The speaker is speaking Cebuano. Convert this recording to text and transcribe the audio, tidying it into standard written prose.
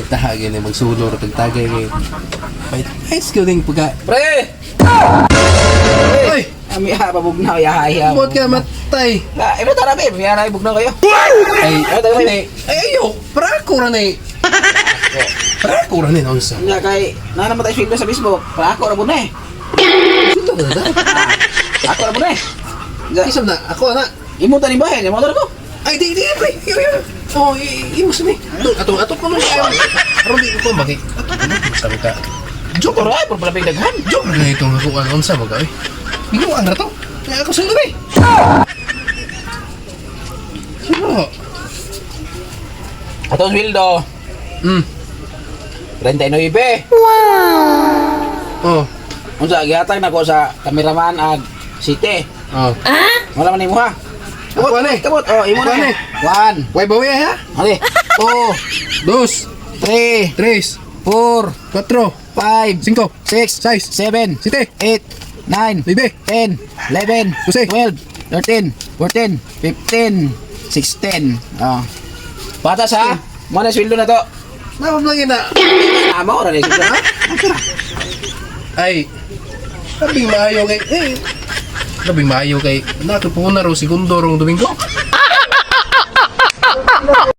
Taha gini magsulor tagtagay kay. Pait ice ko ding pagka. Pre! Oy, Ami ha, pabugnaw ya ya. buot ka matay. Na, imo tara be, miya na ibugnaw kayo. Ay, Ay, tayo, ay, ay, ayo, para ako ra ni. Para ako ra ni unsa. Nya kay na naman tayo sweldo sa Facebook. Para ako ra bud na eh. Sundo ka na. Ako ra bud na eh. Nya, Isam na, ako na. imo tani ba eh, imo tani ko. Ay, di, di, pre. Iyo, iyo. Oh, imo sa ni. Ato, ato ko nung kayo. Aron di ko maki. Ato ko nung sabi ka. Joke ra, pero palapig daghan. Joke na itong ako ano unsa ba ka eh. Binuang ra to. Kaya ako sundo eh. Sino? Ato sweldo, 39. Oh. Unsa gihatag nako sa kameraman ag city. Oh. Wala man imo ha. Ako ani. Kamot, oh, imo Ako na. ani. 1, Way bawi ha? Ali. 2, Dos, 3, tres, 4, cuatro, 5, cinco, 6, seis, 7, siete, 8, 9, nueve, 10, 11, Dose. 12, 13, 14, 15, 16. Oh. Patas ha. Mo na sweldo na to. Napam lang na. Amo ora ni sweldo ha. Ay, labing maayo kay, eh, labing maayo kay, nakapuna ro segundo rong Domingo.